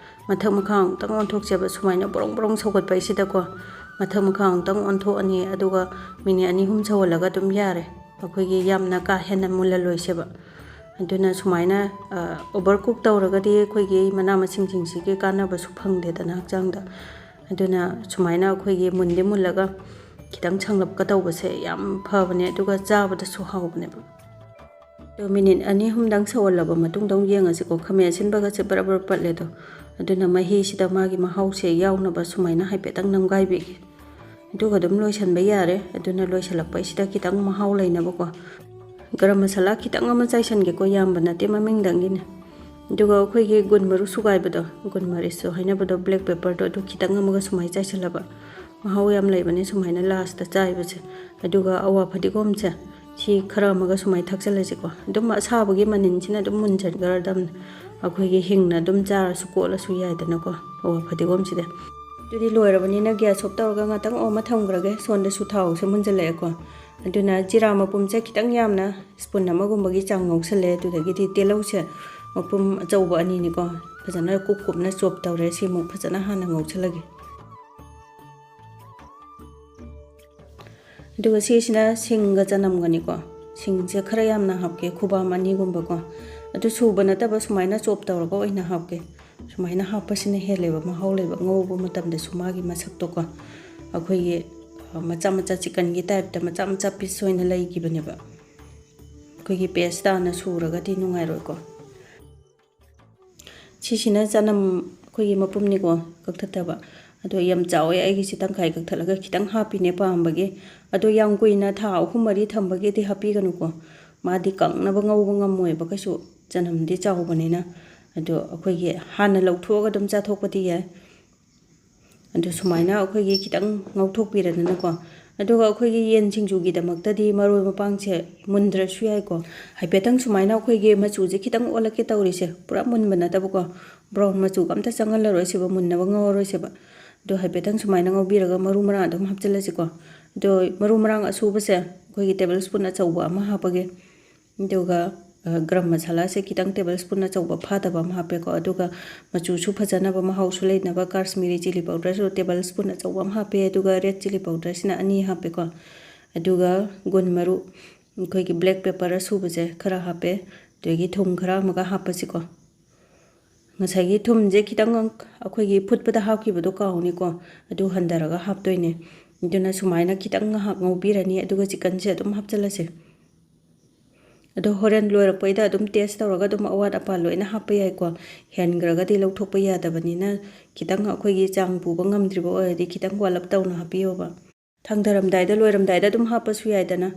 ꯃꯊꯛ ꯃꯈꯥ ꯑꯃꯨꯛꯇꯪ ꯑꯣꯟꯊꯣꯛꯁꯦꯕ, ꯁꯨꯃꯥꯏꯅ ꯕ꯭ꯔꯣꯡ ꯕ꯭ꯔꯣꯡ ꯁꯧꯒꯠꯄꯩꯁꯤꯗꯀꯣ꯫ ꯃꯊꯛ ꯃꯈꯥ ꯑꯃꯨꯛꯇꯪ ꯑꯣꯟꯊꯣꯛꯑꯅꯤ, ꯑꯗꯨꯒ minute ꯑꯅꯤ ꯑꯍꯨꯝ ꯁꯧꯍꯜꯂꯒ ꯑꯗꯨꯝ ꯌꯥꯔꯦ꯫ ꯑꯩꯈꯣꯏꯒꯤ ꯌꯥꯝꯅ ꯀꯥ ꯍꯦꯟꯅ ꯃꯨꯜꯍꯜꯂꯣꯏꯁꯦꯕ꯫ ꯑꯗꯨꯅ ꯁꯨꯃꯥꯏꯅ, ꯑ, over cook ꯇꯧꯔꯒꯗꯤ ꯑꯩꯈꯣꯏꯒꯤ ꯃꯅꯥ ꯃꯁꯤꯡꯁꯤꯡꯁꯤꯒꯤ ꯀꯥꯟꯅꯕꯁꯨ ꯐꯪꯗꯦꯗꯅ ꯍꯛꯆꯥꯡꯗ꯫ ꯑꯗꯨꯅ ꯁꯨꯃꯥꯏꯅ ꯑꯩꯈꯣꯏꯒꯤ ꯃꯨꯟꯗꯤ ꯃꯨꯜꯂꯒ ꯈꯤꯇꯪ ꯁꯪꯂꯞꯀ ꯇꯧꯕꯁꯦ ꯌꯥꯝ ꯐꯕꯅꯦ, ꯑꯗꯨꯒ ꯆꯥꯕꯗꯁꯨ ꯍꯥꯎꯕꯅꯦꯕ꯫ ꯑꯗꯣ minute ꯑꯅꯤ ꯑꯍꯨꯝꯗꯪ ꯁꯧꯍꯜꯂꯕ ꯃꯇꯨꯡꯗ ꯑꯃꯨꯛ ꯌꯦꯡꯉꯁꯤꯀꯣ꯫ ꯈꯥꯃꯦꯟ ꯑꯁꯤꯟꯕꯒꯁꯦ ꯕꯔ ꯕꯔ ꯄꯠꯂꯦ ꯑꯗꯣ꯫ ꯑꯗꯨꯅ ꯃꯍꯤꯁꯤꯗ ꯃꯥꯒꯤ ꯃꯍꯥꯎꯁꯦ ꯌꯥꯎꯅꯕ ꯁꯨꯃꯥꯏꯅ ꯍꯥꯏꯐꯦꯠꯇꯪ ꯅꯝꯒꯥꯏꯕꯤꯒꯦ꯫ ꯑꯗꯨꯒ ꯑꯗꯨꯝ ꯂꯣꯏꯁꯤꯟꯕ ꯌꯥꯔꯦ꯫ ꯑꯗꯨꯅ ꯂꯣꯏꯁꯤꯜꯂꯛꯄꯩꯁꯤꯗ ꯈꯤꯇꯪ ꯃꯍꯥꯎ ꯂꯩꯅꯕꯀꯣ, ꯒꯔꯝ ꯃꯁꯥꯂꯥ ꯈꯤꯇꯪ ꯑꯃ ꯆꯥꯏꯁꯟꯒꯦꯀꯣ, ꯌꯥꯝꯕ ꯅꯠꯇꯦ, ꯃꯃꯤꯡꯗꯪꯒꯤꯅꯦ꯫ ꯑꯗꯨꯒ ꯑꯩꯈꯣꯏꯒꯤ ꯒꯨꯟ ꯃꯔꯨ ꯁꯨꯒꯥꯏꯕꯗꯣ, ꯒꯨꯟ ꯃꯔꯤꯁꯨ ꯍꯥꯏꯅꯕꯗꯣ, black pepper ꯗꯣ, ꯑꯗꯨ ꯈꯤꯇꯪ ꯑꯃꯒ ꯁꯨꯃꯥꯏꯅ ꯆꯥꯏꯁꯤꯜꯂꯕ꯫ ꯃꯍꯥꯎ ꯌꯥꯝ ꯂꯩꯕꯅꯦ ꯁꯨꯃꯥꯏꯅ last ꯆꯥꯏꯕꯁꯦ꯫ ꯑꯗꯨꯒ ꯑꯋꯥ ꯐꯗꯤꯒꯣꯝꯁꯦ, ꯁꯤ ꯈꯔ ꯑꯃꯒ ꯁꯨꯃꯥꯏꯅ ꯊꯥꯛꯆꯜꯂꯁꯤꯀꯣ꯫ ꯑꯗꯨꯝ ꯑꯁꯥꯕꯒꯤ ꯃꯅꯤꯟꯁꯤꯅ ꯑꯗꯨꯝ ꯃꯨꯟꯖꯟꯈ꯭ꯔꯗꯝꯅꯦ꯫ ꯑꯩꯈꯣꯏꯒꯤ ꯍꯤꯡꯅ ꯑꯗꯨꯝ ꯆꯥꯔꯁꯨ ꯀꯣꯠꯂꯁꯨ ꯌꯥꯏꯗꯅꯀꯣ, ꯑꯋꯥ ꯐꯗꯤꯒꯣꯝꯁꯤꯗꯤ꯫ ꯑꯗꯨꯗꯤ ꯂꯣꯏꯔꯕꯅꯤꯅ gas off ꯇꯧꯔꯒ ꯉꯥꯛꯇꯪ ꯑꯣꯝꯃ ꯊꯝꯈ꯭ꯔꯒꯦ꯫ ꯁꯣꯝꯗꯁꯨ ꯊꯥꯎꯁꯦ ꯃꯨꯟꯖꯜꯂꯛꯑꯦꯀꯣ꯫ ꯑꯗꯨꯅ ꯖꯤꯔꯥ ꯃꯄꯨꯝꯁꯦ ꯈꯤꯇꯪ ꯌꯥꯝꯅ spoon ꯑꯃꯒꯨꯝꯕꯒꯤ ꯆꯥꯡ ꯉꯧꯁꯜꯂꯦ꯫ ꯑꯗꯨꯗꯒꯤꯗꯤ ꯇꯤꯜꯍꯧꯁꯦ ꯃꯄꯨꯝ ꯑꯆꯧꯕ ꯑꯅꯤꯅꯤꯀꯣ꯫ ꯐꯖꯅ ꯀꯨꯞ ꯀꯨꯞꯅ ꯆꯣꯞ ꯇꯧꯔꯦ꯫ ꯁꯤꯃꯨꯛ ꯐꯖꯅ ꯍꯥꯟꯅ ꯉꯧꯁꯜꯂꯒꯦ꯫ ꯑꯗꯨꯒ ꯁꯤꯁꯤꯅ ꯁꯤꯡꯒ ꯆꯅꯝꯒꯅꯤꯀꯣ꯫ ꯁꯤꯡꯁꯦ ꯈꯔ ꯌꯥꯝꯅ ꯍꯥꯞꯀꯦ, ꯈꯨꯕꯥꯝ ꯑꯅꯤꯒꯨꯝꯕꯀꯣ꯫ ꯑꯗꯨ ꯁꯨꯕ ꯅꯠꯇꯕ ꯁꯨꯃꯥꯏꯅ ꯆꯣꯞ ꯇꯧꯔꯒ ꯑꯣꯏꯅ ꯍꯥꯞꯀꯦ꯫ ꯁꯨꯃꯥꯏꯅ ꯍꯥꯞꯄꯁꯤꯅ ꯍꯦꯜꯂꯦꯕ ꯃꯍꯥꯎ ꯂꯩꯕ, ꯉꯧꯕ ꯃꯇꯝꯗꯁꯨ ꯃꯥꯒꯤ ꯃꯁꯛꯇꯣꯀꯣ꯫ ꯑꯩꯈꯣꯏꯒꯤ, ꯑ, ꯃꯆꯥ ꯃꯆꯥ ꯆꯤꯛꯀꯟꯒꯤ ꯇꯥꯏꯞꯇ ꯃꯆꯥ ꯃꯆꯥ ꯄꯤꯁ ꯑꯣꯏꯅ ꯂꯩꯈꯤꯕꯅꯦꯕ꯫ ꯑꯩꯈꯣꯏꯒꯤ ꯄꯦꯁ ꯇꯥꯅ ꯁꯨꯔꯒꯗꯤ ꯅꯨꯡꯉꯥꯏꯔꯣꯏꯀꯣ꯫ ꯁꯤꯁꯤꯅ ꯆꯅꯝ ꯑꯩꯈꯣꯏꯒꯤ ꯃꯄꯨꯝꯅꯤꯀꯣ, ꯀꯛꯊꯠꯇꯕ꯫ ꯑꯗꯣ ꯌꯥꯝ ꯆꯥꯎꯋꯦ, ꯑꯩꯒꯤꯁꯤ ꯇꯪꯈꯥꯏ ꯀꯛꯊꯠꯂꯒ ꯈꯤꯇꯪ ꯍꯥꯞꯄꯤꯅꯦ ꯄꯥꯝꯕꯒꯤ꯫ ꯑꯗꯣ ꯌꯥꯝ ꯀꯨꯏꯅ ꯊꯥ ꯑꯍꯨꯝ ꯃꯔꯤ ꯊꯝꯕꯒꯤꯗꯤ ꯍꯥꯞꯄꯤꯒꯅꯨꯀꯣ, ꯃꯥꯗꯤ ꯀꯪꯅꯕ ꯉꯧꯕ ꯉꯝꯃꯣꯏꯕ ꯀꯩꯁꯨ, ꯆꯅꯝꯗꯤ ꯆꯥꯎꯕꯅꯤꯅ꯫ ꯑꯗꯣ ꯑꯩꯈꯣꯏꯒꯤ ꯍꯥꯟꯅ ꯂꯧꯊꯣꯛꯑꯒ ꯑꯗꯨꯝ ꯆꯥꯊꯣꯛꯄꯗꯤ ꯌꯥꯏ꯫ ꯑꯗꯨ ꯁꯨꯃꯥꯏꯅ ꯑꯩꯈꯣꯏꯒꯤ ꯈꯤꯇꯪ ꯉꯧꯊꯣꯛꯄꯤꯔꯦꯗꯅꯀꯣ꯫ ꯑꯗꯨꯒ ꯑꯩꯈꯣꯏꯒꯤ ꯌꯦꯟ ꯁꯤꯡꯖꯨꯒꯤꯗꯃꯛꯇꯗꯤ ꯃꯔꯣꯏ ꯃꯄꯥꯡꯁꯦ ꯃꯨꯟꯗ꯭ꯔꯁꯨ ꯌꯥꯏꯀꯣ꯫ ꯍꯥꯏꯐꯦꯠꯇꯪ ꯁꯨꯃꯥꯏꯅ ꯑꯩꯈꯣꯏꯒꯤ ꯃꯆꯨꯁꯦ ꯈꯤꯇꯪ ꯑꯣꯜꯂꯛꯀꯦ ꯇꯧꯔꯤꯁꯦ, ꯄꯨꯔꯥ ꯃꯨꯟꯕ ꯅꯠꯇꯕꯀꯣ, ꯕ꯭ꯔꯥꯎꯟ ꯃꯆꯨꯒ ꯑꯝꯇ ꯆꯪꯍꯜꯂꯔꯣꯏꯁꯦꯕ, ꯃꯨꯟꯅꯕ ꯉꯧꯔꯔꯣꯏꯁꯦꯕ꯫ ꯑꯗꯣ ꯍꯥꯏꯐꯦꯠꯇꯪ ꯁꯨꯃꯥꯏꯅ ꯉꯧꯕꯤꯔꯒ ꯃꯔꯨ ꯃꯔꯥꯡ ꯑꯗꯨꯝ ꯍꯥꯞꯆꯤꯜꯂꯁꯤꯀꯣ꯫ ꯑꯗꯣ ꯃꯔꯨ ꯃꯔꯥꯡ ꯑꯁꯨꯕꯁꯦ ꯑꯩꯈꯣꯏꯒꯤ ꯇꯦꯕꯜ ꯁ꯭ꯄꯨꯟ ꯑꯆꯧꯕ ꯑꯃ ꯍꯥꯞꯄꯒꯦ꯫ ꯑꯗꯨꯒ, ꯑ, ꯒꯔꯝ ꯃꯁꯥꯂꯥꯁꯦ ꯈꯤꯇꯪ ꯇꯦꯕꯜ ꯁ꯭ꯄꯨꯟ ꯑꯆꯧꯕ ꯐꯥꯗꯕ ꯑꯃ ꯍꯥꯞꯄꯦꯀꯣ꯫ ꯑꯗꯨꯒ ꯃꯆꯨꯁꯨ ꯐꯖꯅꯕ, ꯃꯍꯥꯎꯁꯨ ꯂꯩꯅꯕ ꯀꯥꯁꯃꯤꯔꯤ ꯆꯤꯂꯤ ꯄꯥꯎꯗꯔꯁꯨ ꯇꯦꯕꯜ ꯁ꯭ꯄꯨꯟ ꯑꯆꯧꯕ ꯑꯃ ꯍꯥꯞꯄꯦ꯫ ꯑꯗꯨꯒ ꯔꯦꯗ ꯆꯤꯂꯤ ꯄꯥꯎꯗꯔꯁꯤꯅ ꯑꯅꯤ ꯍꯥꯞꯄꯦꯀꯣ꯫ ꯑꯗꯨꯒ ꯒꯨꯟ ꯃꯔꯨ, ꯑꯩꯈꯣꯏꯒꯤ ꯕ꯭ꯂꯦꯛ ꯄꯦꯄꯔ ꯑꯁꯨꯕꯁꯦ ꯈꯔ ꯍꯥꯞꯄꯦ꯫ ꯑꯗꯒꯤ ꯊꯨꯝ ꯈꯔ ꯑꯃꯒ ꯍꯥꯞꯄꯁꯤꯀꯣ꯫ ꯉꯁꯥꯏꯒꯤ ꯊꯨꯝꯁꯦ ꯈꯤꯇꯪ ꯑꯩꯈꯣꯏꯒꯤ ꯐꯨꯠꯄꯗ ꯍꯥꯞꯈꯤꯕꯗꯣ ꯀꯥꯎꯅꯤꯀꯣ, ꯑꯗꯨ ꯍꯟꯊꯔꯒ ꯍꯥꯞꯇꯣꯏꯅꯦ꯫ ꯑꯗꯨꯅ ꯁꯨꯃꯥꯏꯅ ꯈꯤꯇꯪ ꯉꯥꯏꯍꯥꯛ ꯉꯧꯕꯤꯔꯅꯤ, ꯑꯗꯨꯒ ꯆꯤꯛꯀꯟꯁꯦ ꯑꯗꯨꯝ ꯍꯥꯞꯆꯤꯜꯂꯁꯦ꯫ ꯑꯗꯣ ꯍꯣꯔꯦꯟ ꯂꯣꯏꯔꯛꯄꯩꯗ ꯑꯗꯨꯝ ꯇꯦꯁ ꯇꯧꯔꯒ ꯑꯗꯨꯝ ꯑꯋꯥꯠ ꯑꯄꯥ ꯂꯣꯏꯅ ꯍꯥꯞꯄ ꯌꯥꯏꯀꯣ꯫ ꯍꯦꯟꯈ꯭ꯔꯒꯗꯤ ꯂꯧꯊꯣꯛꯄ ꯌꯥꯗꯕꯅꯤꯅ ꯈꯤꯇꯪ ꯑꯩꯈꯣꯏꯒꯤ ꯆꯥꯡ ꯄꯨꯕ ꯉꯝꯗ꯭ꯔꯤꯕ ꯑꯣꯏꯔꯗꯤ ꯈꯤꯇꯪ ꯋꯥꯠꯂꯞ ꯇꯧꯅ ꯍꯥꯞꯄꯤꯌꯣꯕ꯫ ꯊꯥꯡꯗꯔꯝꯗꯥꯏꯗ, ꯂꯣꯏꯔꯝꯗꯥꯏꯗ ꯑꯗꯨꯝ ꯍꯥꯞꯄꯁꯨ ꯌꯥꯏꯗꯅ꯫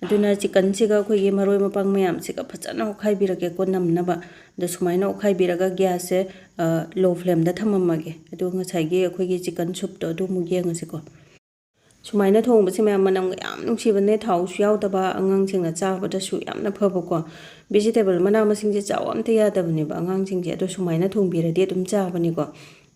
ꯑꯗꯨꯅ ꯆꯤꯛꯀꯟꯁꯤꯒ ꯑꯩꯈꯣꯏꯒꯤ ꯃꯔꯣꯏ ꯃꯄꯥꯡ ꯃꯌꯥꯝꯁꯤꯒ ꯐꯖꯅ ꯑꯣꯠꯈꯥꯏꯕꯤꯔꯒꯦꯀꯣ, ꯅꯝꯅꯕ꯫ ꯑꯗꯣ ꯁꯨꯃꯥꯏꯅ ꯑꯣꯠꯈꯥꯏꯕꯤꯔꯒ ꯒ꯭ꯌꯥꯁꯁꯦ, ꯑ, ꯂꯣ ꯐ꯭ꯂꯦꯝꯗ ꯊꯝꯃꯝꯃꯒꯦ꯫ ꯑꯗꯨꯒ ꯉꯁꯥꯏꯒꯤ ꯑꯩꯈꯣꯏꯒꯤ ꯆꯤꯛꯀꯟ ꯁꯨꯞꯇꯣ ꯑꯗꯨ ꯑꯃꯨꯛ ꯌꯦꯡꯉꯁꯤꯀꯣ꯫ ꯁꯨꯃꯥꯏꯅ ꯊꯣꯡꯕꯁꯦ ꯃꯌꯥꯝ ꯃꯅꯝꯒ ꯌꯥꯝ ꯅꯨꯡꯁꯤꯕꯅꯦ, ꯊꯥꯎꯁꯨ ꯌꯥꯎꯗꯕ, ꯑꯉꯥꯡꯁꯤꯡꯅ ꯆꯥꯕꯗꯁꯨ ꯌꯥꯝꯅ ꯐꯕꯀꯣ꯫ ꯚꯦꯖꯤꯇꯦꯕꯜ ꯃꯅꯥ ꯃꯁꯤꯡꯁꯦ ꯆꯥꯎ ꯑꯝꯇ ꯌꯥꯗꯕꯅꯦꯕ ꯑꯉꯥꯡꯁꯤꯡꯁꯦ, ꯑꯗꯣ ꯁꯨꯃꯥꯏꯅ ꯊꯣꯡꯕꯤꯔꯗꯤ ꯑꯗꯨꯝ ꯆꯥꯕꯅꯤꯀꯣ꯫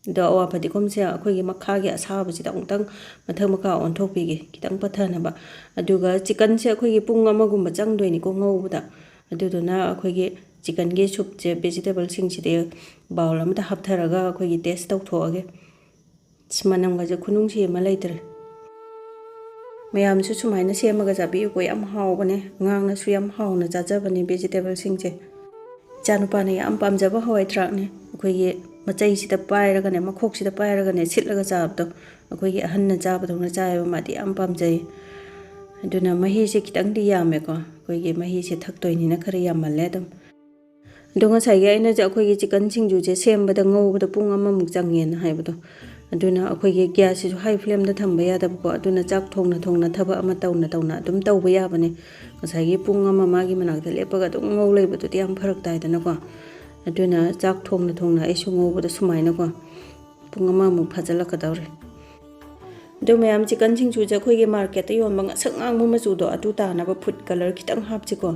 ꯑꯗꯣ ꯑꯋꯥ ꯐꯗꯤꯒꯣꯝꯁꯦ ꯑꯩꯈꯣꯏꯒꯤ ꯃꯈꯥꯒꯤ ꯑꯁꯥꯕꯁꯤꯗ ꯑꯃꯨꯛꯇꯪ ꯃꯊꯛ ꯃꯈꯥ ꯑꯣꯟꯊꯣꯛꯄꯤꯒꯦ, ꯈꯤꯇꯪ ꯄꯠꯊꯅꯕ꯫ ꯑꯗꯨꯒ ꯆꯤꯛꯀꯟꯁꯦ ꯑꯩꯈꯣꯏꯒꯤ ꯄꯨꯡ ꯑꯃꯒꯨꯝꯕ ꯆꯪꯗꯣꯏꯅꯤꯀꯣ ꯉꯧꯕꯗ꯫ ꯑꯗꯨꯗꯨꯅ ꯑꯩꯈꯣꯏꯒꯤ ꯆꯤꯀꯟꯒꯤ ꯁꯨꯞꯁꯦ ꯚꯦꯖꯤꯇꯦꯕꯜꯁꯤꯡꯁꯤꯗꯤ ꯕꯥꯎꯜ ꯑꯃꯗ ꯍꯥꯞꯊꯔꯒ ꯑꯩꯈꯣꯏꯒꯤ ꯇꯦꯁ ꯇꯧꯊꯣꯛꯑꯒꯦ꯫ ꯑꯁ, ꯃꯅꯝꯒꯁꯦ ꯈꯨꯅꯨꯡꯁꯤ ꯑꯃ ꯂꯩꯇ꯭ꯔꯦ꯫ ꯃꯌꯥꯝꯁꯨ ꯁꯨꯃꯥꯏꯅ ꯁꯦꯝꯃꯒ ꯆꯥꯕꯤꯌꯨꯀꯣ, ꯌꯥꯝ ꯍꯥꯎꯕꯅꯦ꯫ ꯑꯉꯥꯡꯅꯁꯨ ꯌꯥꯝ ꯍꯥꯎꯅ ꯆꯥꯖꯕꯅꯦ ꯚꯦꯖꯤꯇꯦꯕꯜꯁꯤꯡꯁꯦ꯫ ꯏꯆꯥꯅꯨꯄꯥꯅ ꯌꯥꯝ ꯄꯥꯝꯖꯕ ꯍꯋꯥꯏ ꯊ꯭ꯔꯥꯛꯅꯦ꯫ ꯑꯩꯈꯣꯏꯒꯤ ꯃꯆꯩꯁꯤꯗ ꯄꯥꯏꯔꯒꯅꯦ, ꯃꯈꯣꯛꯁꯤꯗ ꯄꯥꯏꯔꯒꯅꯦ, ꯁꯤꯠꯂꯒ ꯆꯥꯕꯗꯣ ꯑꯩꯈꯣꯏꯒꯤ ꯑꯍꯟꯅ ꯆꯥꯕꯗꯧꯅ ꯆꯥꯏꯌꯦꯕ, ꯃꯥꯗꯤ ꯌꯥꯝ ꯄꯥꯝꯖꯩ꯫ ꯑꯗꯨꯅ ꯃꯍꯤꯁꯦ ꯈꯤꯇꯪꯗꯤ ꯌꯥꯝꯃꯦꯀꯣ, ꯑꯩꯈꯣꯏꯒꯤ ꯃꯍꯤꯁꯦ ꯊꯛꯇꯣꯏꯅꯤꯅ ꯈꯔ ꯌꯥꯝꯃꯜꯂꯦ ꯑꯗꯨꯝ꯫ ꯑꯗꯣ ꯉꯁꯥꯏꯒꯤ ꯑꯩꯅ ꯑꯩꯈꯣꯏꯒꯤ ꯆꯤꯀꯟ ꯁꯤꯡꯖꯨꯁꯦ ꯁꯦꯝꯕꯗ, ꯉꯧꯕꯗ ꯄꯨꯡ ꯑꯃꯃꯨꯛ ꯆꯪꯉꯦꯅ ꯍꯥꯏꯕꯗꯣ, ꯑꯗꯨꯅ ꯑꯩꯈꯣꯏꯒꯤ ꯒ꯭ꯌꯥꯁꯁꯤꯁꯨ ꯍꯥꯏ ꯐ꯭ꯂꯦꯝꯗ ꯊꯝꯕ ꯌꯥꯗꯕꯀꯣ꯫ ꯑꯗꯨꯅ ꯆꯥꯛ ꯊꯣꯡꯅ ꯊꯣꯡꯅ, ꯊꯕꯛ ꯑꯃ ꯇꯧꯅ ꯇꯧꯅ ꯑꯗꯨꯝ ꯇꯧꯕ ꯌꯥꯕꯅꯦ꯫ ꯉꯁꯥꯏꯒꯤ ꯄꯨꯡ ꯑꯃ ꯃꯥꯒꯤ ꯃꯅꯥꯛꯇ ꯂꯦꯞꯄꯒ ꯑꯗꯨꯝ ꯉꯧ ꯂꯩꯕꯗꯨꯗꯤ ꯌꯥꯝ ꯐꯔꯛ ꯇꯥꯏꯗꯅꯀꯣ꯫ ꯑꯗꯨꯅ ꯆꯥꯛ ꯊꯣꯡꯅ ꯊꯣꯡꯅ ꯑꯩꯁꯨ ꯉꯧꯕꯗ ꯁꯨꯃꯥꯏꯅꯀꯣ ꯄꯨꯡ ꯑꯃꯃꯨꯛ ꯐꯥꯖꯤꯜꯂꯛꯀꯗꯧꯔꯦ꯫ ꯑꯗꯨ ꯃꯌꯥꯝ, ꯆꯤꯀꯟ ꯁꯤꯡꯖꯨꯁꯦ ꯑꯩꯈꯣꯏꯒꯤ ꯃꯥꯔꯀꯦꯠꯇ ꯌꯣꯟꯕ ꯉꯁꯪ ꯉꯥꯡꯕ ꯃꯆꯨꯗꯣ, ꯑꯗꯨ ꯇꯥꯅꯕ ꯐꯨꯗ ꯀꯂꯔ ꯈꯤꯇꯪ ꯍꯥꯞꯁꯤꯀꯣ꯫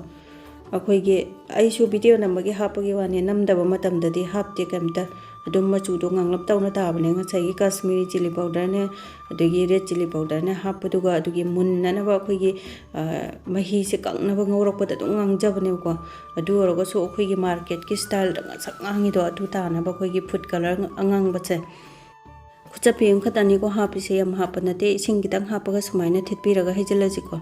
ꯑꯩꯈꯣꯏꯒꯤ, ꯑꯩꯁꯨ ꯚꯤꯗꯤꯑꯣ ꯅꯝꯕꯒꯤ ꯍꯥꯞꯄꯒꯤ ꯋꯥꯅꯤ, ꯅꯝꯗꯕ ꯃꯇꯝꯗꯗꯤ ꯍꯥꯞꯇꯦ ꯀꯩꯝꯇ꯫ ꯑꯗꯨꯝ ꯃꯆꯨꯗꯣ ꯉꯥꯡꯂꯞ ꯇꯧꯅ ꯇꯥꯕꯅꯦ꯫ ꯉꯁꯥꯏꯒꯤ ꯀꯥꯁꯃꯤꯔꯤ ꯆꯤꯂꯤ ꯄꯥꯎꯗꯔꯅꯦ, ꯑꯗꯒꯤ ꯔꯦꯗ ꯆꯤꯂꯤ ꯄꯥꯎꯗꯔꯅꯦ ꯍꯥꯞꯄꯗꯨꯒ, ꯑꯗꯨꯒꯤ ꯃꯨꯟꯅꯅꯕ ꯑꯩꯈꯣꯏꯒꯤ, ꯑ, ꯃꯍꯤꯁꯦ ꯀꯪꯅꯕ ꯉꯧꯔꯛꯄꯗ ꯑꯗꯨꯝ ꯉꯥꯡꯖꯕꯅꯦꯕꯀꯣ꯫ ꯑꯗꯨ ꯑꯣꯏꯔꯒꯁꯨ ꯑꯩꯈꯣꯏꯒꯤ ꯃꯥꯔꯀꯦꯠꯀꯤ ꯁ꯭ꯇꯥꯏꯜꯗ ꯉꯁꯪ ꯉꯥꯡꯉꯤꯗꯣ, ꯑꯗꯨ ꯇꯥꯅꯕ ꯑꯩꯈꯣꯏꯒꯤ ꯐꯨꯗ ꯀꯂꯔ ꯑꯉꯥꯡꯕꯁꯦ ꯈꯨꯠꯆꯞꯄꯤ ꯑꯃꯈꯛꯇꯅꯤꯀꯣ ꯍꯥꯞꯄꯤꯁꯦ, ꯌꯥꯝ ꯍꯥꯞꯄ ꯅꯠꯇꯦ꯫ ꯏꯁꯤꯡ ꯈꯤꯇꯪ ꯍꯥꯞꯄꯒ ꯁꯨꯃꯥꯏꯅ ꯊꯤꯠꯄꯤꯔꯒ ꯍꯩꯖꯤꯜꯂꯁꯤꯀꯣ꯫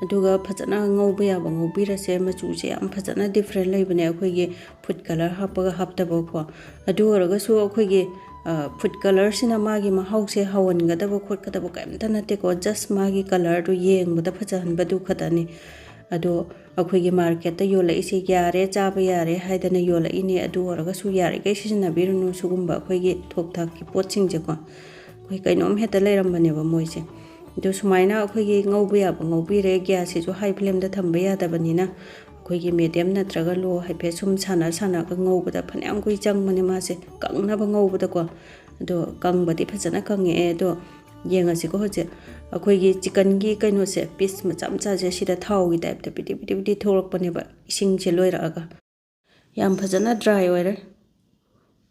ꯑꯗꯨꯒ ꯐꯖꯅ ꯉꯧꯕ ꯌꯥꯕ ꯉꯧꯕꯤꯔꯁꯦ꯫ ꯃꯆꯨꯁꯦ ꯌꯥꯝ ꯐꯖꯅ ꯗꯤꯐ꯭ꯔꯦꯟ ꯂꯩꯕꯅꯦ ꯑꯩꯈꯣꯏꯒꯤ ꯐꯨꯗ ꯀꯂꯔ ꯍꯥꯞꯄꯒ ꯍꯥꯞꯇꯕꯀꯣ꯫ ꯑꯗꯨ ꯑꯣꯏꯔꯒꯁꯨ ꯑꯩꯈꯣꯏꯒꯤ, ꯑ, ꯐꯨꯗ ꯀꯂꯔꯁꯤꯅ ꯃꯥꯒꯤ ꯃꯍꯥꯎꯁꯦ ꯍꯥꯎꯍꯟꯒꯗꯕ ꯈꯣꯠꯀꯗꯕ ꯀꯩꯝꯇ ꯅꯠꯇꯦꯀꯣ꯫ ꯖꯁ ꯃꯥꯒꯤ ꯀꯂꯔꯗꯨ ꯌꯦꯡꯕꯗ ꯐꯖꯍꯟꯕꯗꯨ ꯈꯛꯇꯅꯤ꯫ ꯑꯗꯣ ꯑꯩꯈꯣꯏꯒꯤ ꯃꯥꯔꯀꯦꯠꯇ ꯌꯣꯜꯂꯛꯏꯁꯦ ꯌꯥꯔꯦ, ꯆꯥꯕ ꯌꯥꯔꯦ ꯍꯥꯏꯗꯅ ꯌꯣꯜꯂꯛꯏꯅꯦ꯫ ꯑꯗꯨ ꯑꯣꯏꯔꯒꯁꯨ ꯌꯥꯔꯤꯈꯩ ꯁꯤꯖꯤꯟꯅꯕꯤꯔꯨꯅꯨ ꯁꯤꯒꯨꯝꯕ ꯑꯩꯈꯣꯏꯒꯤ ꯊꯣꯛ ꯊꯥꯛꯀꯤ ꯄꯣꯠꯁꯤꯡꯁꯦꯀꯣ꯫ ꯑꯩꯈꯣꯏ ꯀꯩꯅꯣꯝ ꯍꯦꯛꯇ ꯂꯩꯔꯝꯕꯅꯦꯕ ꯃꯣꯏꯁꯦ꯫ ꯑꯗꯨ ꯁꯨꯃꯥꯏꯅ ꯑꯩꯈꯣꯏꯒꯤ ꯉꯧꯕ ꯌꯥꯕ ꯉꯧꯕꯤꯔꯦ꯫ ꯒ꯭ꯌꯥꯁꯁꯤꯁꯨ ꯍꯥꯏ ꯐ꯭ꯂꯦꯝꯗ ꯊꯝꯕ ꯌꯥꯗꯕꯅꯤꯅ ꯑꯩꯈꯣꯏꯒꯤ ꯃꯦꯗꯤꯌꯝ ꯅꯠꯇ꯭ꯔꯒ ꯂꯣ ꯍꯥꯏꯐꯦꯠ ꯁꯨꯝ ꯁꯥꯟꯅ ꯁꯥꯟꯅꯔꯒ ꯉꯧꯕꯗ ꯐꯅꯌꯥꯝ ꯀꯨꯏ ꯆꯪꯕꯅꯦ ꯃꯥꯁꯦ ꯀꯪꯅꯕ ꯉꯧꯕꯗꯀꯣ꯫ ꯑꯗꯣ ꯀꯪꯕꯗꯤ ꯐꯖꯅ ꯀꯪꯉꯛꯑꯦ꯫ ꯑꯗꯣ ꯌꯦꯡꯉꯁꯤꯀꯣ ꯍꯧꯖꯤꯛ꯫ ꯑꯩꯈꯣꯏꯒꯤ ꯆꯤꯀꯟꯒꯤ ꯀꯩꯅꯣꯁꯦ, ꯄꯤꯁ ꯃꯆꯥ ꯃꯆꯥꯁꯦ ꯁꯤꯗ ꯊꯥꯎꯒꯤ ꯇꯥꯏꯞꯇ ꯄꯤꯗꯤ ꯄꯤꯗꯤ ꯄꯤꯗꯤ ꯊꯣꯛꯂꯛꯄꯅꯦꯕ, ꯏꯁꯤꯡꯁꯦ ꯂꯣꯏꯔꯛꯑꯒ꯫ ꯌꯥꯝ ꯐꯖꯅ ꯗ꯭ꯔꯥꯏ ꯑꯣꯏꯔꯦ꯫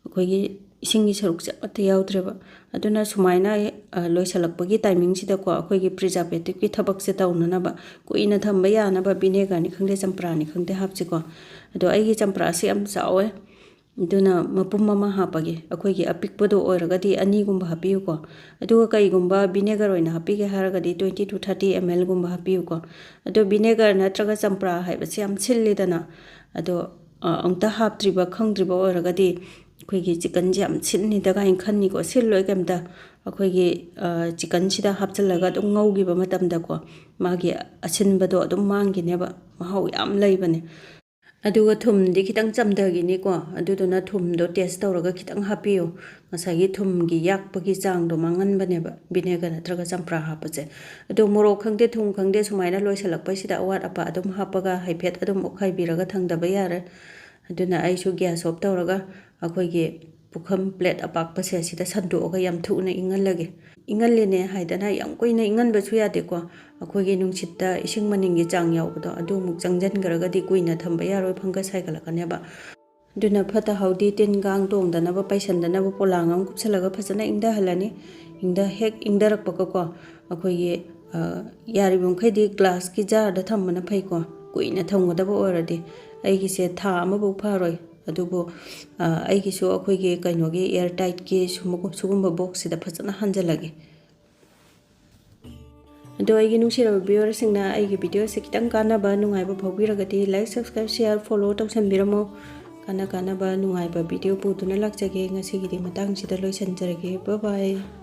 ꯑꯩꯈꯣꯏꯒꯤ ꯏꯁꯤꯡꯒꯤ ꯁꯔꯨꯛꯁꯦ ꯑꯃꯠꯇ ꯌꯥꯎꯗ꯭ꯔꯦꯕ꯫ ꯑꯗꯨꯅ ꯁꯨꯃꯥꯏꯅ, ꯑ, ꯂꯣꯏꯁꯤꯜꯂꯛꯄꯒꯤ timingꯁꯤꯗꯀꯣ, ꯑꯩꯈꯣꯏꯒꯤ preservativeꯀꯤ ꯊꯕꯛꯁꯦ ꯇꯧꯅꯅꯕ, ꯀꯨꯏꯅ ꯊꯝꯕ ꯌꯥꯅꯕ vinegarꯅꯤ ꯈꯪꯗꯦ, ꯆꯝꯄ꯭ꯔꯥꯅꯤ ꯈꯪꯗꯦ ꯍꯥꯞꯁꯤꯀꯣ꯫ ꯑꯗꯣ ꯑꯩꯒꯤ ꯆꯝꯄ꯭ꯔꯥꯁꯦ ꯌꯥꯝ ꯆꯥꯎꯋꯦ, ꯑꯗꯨꯅ ꯃꯄꯨꯝ ꯑꯃ ꯍꯥꯞꯄꯒꯦ꯫ ꯑꯩꯈꯣꯏꯒꯤ ꯑꯄꯤꯛꯄꯗꯣ ꯑꯣꯏꯔꯒꯗꯤ ꯑꯅꯤꯒꯨꯝꯕ ꯍꯥꯞꯄꯤꯌꯨꯀꯣ꯫ ꯑꯗꯨꯒ ꯀꯩꯒꯨꯝꯕ vinegar ꯑꯣꯏꯅ ꯍꯥꯞꯄꯤꯒꯦ ꯍꯥꯏꯔꯒꯗꯤ twenty to thirty mlꯒꯨꯝꯕ ꯍꯥꯞꯄꯤꯌꯨꯀꯣ꯫ ꯑꯗꯣ vinegar ꯅꯠꯇ꯭ꯔꯒ ꯆꯝꯄ꯭ꯔꯥ ꯍꯥꯏꯕꯁꯦ ꯌꯥꯝ ꯁꯤꯜꯂꯤꯗꯅ, ꯑꯗꯣ, ꯑ, ꯑꯃꯨꯛꯇ ꯍꯥꯞꯇ꯭ꯔꯤꯕ, ꯈꯪꯗ꯭ꯔꯤꯕ ꯑꯣꯏꯔꯒꯗꯤ, ꯑꯩꯈꯣꯏꯒꯤ chickenꯁꯦ ꯌꯥꯝ ꯁꯤꯟꯅꯤꯗ ꯀꯥꯏꯅ ꯈꯟꯅꯤꯀꯣ꯫ ꯁꯤꯜꯂꯣꯏ ꯀꯩꯝꯇ꯫ ꯑꯩꯈꯣꯏꯒꯤ, ꯑ, chickenꯁꯤꯗ ꯍꯥꯞꯆꯤꯜꯂꯒ ꯑꯗꯨꯝ ꯉꯧꯈꯤꯕ ꯃꯇꯝꯗꯀꯣ, ꯃꯥꯒꯤ ꯑꯁꯤꯟꯕꯗꯣ ꯑꯗꯨꯝ ꯃꯥꯡꯈꯤꯅꯦꯕ꯫ ꯃꯍꯥꯎ ꯌꯥꯝ ꯂꯩꯕꯅꯦ꯫ ꯑꯗꯨꯒ ꯊꯨꯝꯗꯤ ꯈꯤꯇꯪ ꯆꯝꯊꯈꯤꯅꯤꯀꯣ, ꯑꯗꯨꯗꯨꯅ ꯊꯨꯝꯗꯣ taste ꯇꯧꯔꯒ ꯈꯤꯇꯪ ꯍꯥꯞꯄꯤꯌꯨ꯫ ꯉꯁꯥꯏꯒꯤ ꯊꯨꯝꯒꯤ ꯌꯥꯛꯄꯒꯤ ꯆꯥꯡꯗꯣ ꯃꯥꯡꯍꯟꯕꯅꯦꯕ vinegar ꯅꯠꯇ꯭ꯔꯒ ꯆꯝꯄ꯭ꯔꯥ ꯍꯥꯞꯄꯁꯦ꯫ ꯑꯗꯣ ꯃꯣꯔꯣꯛ ꯈꯪꯗꯦ, ꯊꯨꯝ ꯈꯪꯗꯦ, ꯁꯨꯃꯥꯏꯅ ꯂꯣꯏꯁꯤꯜꯂꯛꯄꯩꯁꯤꯗ ꯑꯋꯥꯠ ꯑꯄꯥ ꯑꯗꯨꯝ ꯍꯥꯞꯄꯒ ꯍꯥꯏꯐꯦꯠ ꯑꯗꯨꯝ ꯑꯣꯠꯈꯥꯏꯕꯤꯔꯒ ꯊꯝꯗꯕ ꯌꯥꯔꯦ꯫ ꯑꯗꯨꯅ ꯑꯩꯁꯨ gas off ꯇꯧꯔꯒ ꯑꯩꯈꯣꯏꯒꯤ ꯄꯨꯈꯝ plate ꯑꯄꯥꯛꯄꯁꯦ ꯁꯤꯗ ꯁꯟꯗꯣꯛꯑꯒ ꯌꯥꯝ ꯊꯨꯅ ꯏꯪꯍꯜꯂꯒꯦ꯫ ꯏꯪꯍꯜꯂꯤꯅꯦ ꯍꯥꯏꯗꯅ ꯌꯥꯝ ꯀꯨꯏꯅ ꯏꯪꯍꯟꯕꯁꯨ ꯌꯥꯗꯦꯀꯣ꯫ ꯑꯩꯈꯣꯏꯒꯤ ꯅꯨꯡꯁꯤꯠꯇ ꯏꯁꯤꯡ ꯃꯅꯤꯟꯒꯤ ꯆꯥꯡ ꯌꯥꯎꯕꯗꯣ, ꯑꯗꯨ ꯑꯃꯨꯛ ꯆꯪꯁꯤꯟꯈ꯭ꯔꯒꯗꯤ ꯀꯨꯏꯅ ꯊꯝꯕ ꯌꯥꯔꯣꯏ, fungus ꯍꯥꯏꯒꯠꯂꯛꯀꯅꯦꯕ꯫ ꯑꯗꯨꯅ ꯐꯠꯇ ꯍꯥꯎꯗꯤ ꯇꯤꯟ ꯀꯥꯡ ꯇꯣꯡꯗꯅꯕ ꯄꯩꯁꯟꯗꯅꯕ ꯄꯣꯂꯥꯡ ꯑꯃ ꯀꯨꯞꯁꯜꯂꯒ ꯐꯖꯅ ꯏꯪꯊꯍꯜꯂꯅꯤ꯫ ꯏꯪꯊ-, ꯍꯦꯛ ꯏꯪꯊꯔꯛꯄꯒꯀꯣ, ꯑꯩꯈꯣꯏꯒꯤ, ꯑ, ꯌꯥꯔꯤꯕ ꯃꯈꯩꯗꯤ glassꯀꯤ jarꯗ ꯊꯝꯕꯅ ꯐꯩꯀꯣ, ꯀꯨꯏꯅ ꯊꯝꯒꯗꯕ ꯑꯣꯏꯔꯗꯤ꯫ ꯑꯩꯒꯤꯁꯦ ꯊꯥ ꯑꯃꯐꯥꯎ ꯐꯥꯔꯣꯏ, ꯑꯗꯨꯕꯨ, ꯑ, ꯑꯩꯒꯤꯁꯨ ꯑꯩꯈꯣꯏꯒꯤ ꯀꯩꯅꯣꯒꯤ air tightꯀꯤ ꯁꯨꯝꯕ-, ꯁꯤꯒꯨꯝꯕ boxꯁꯤꯗ ꯐꯖꯅ ꯍꯥꯟꯖꯜꯂꯒꯦ꯫ ꯑꯗꯣ ꯑꯩꯒꯤ ꯅꯨꯡꯁꯤꯔꯕ viewerꯁꯤꯡꯅ ꯑꯩꯒꯤ videoꯁꯦ ꯈꯤꯇꯪ ꯀꯥꯟꯅꯕ, ꯅꯨꯡꯉꯥꯏꯕ ꯐꯥꯎꯕꯤꯔꯒꯗꯤ like, subscribe, share, follow ꯇꯧꯁꯟꯕꯤꯔꯝꯃꯣ꯫ ꯀꯥꯟꯅ ꯀꯥꯟꯅꯕ ꯅꯨꯡꯉꯥꯏꯕ video ꯄꯨꯗꯨꯅ ꯂꯥꯛꯆꯒꯦ꯫ ꯉꯁꯤꯒꯤꯗꯤ ꯃꯇꯥꯡꯁꯤꯗ ꯂꯣꯏꯁꯤꯟꯖꯔꯒꯦ꯫ Bye bye꯫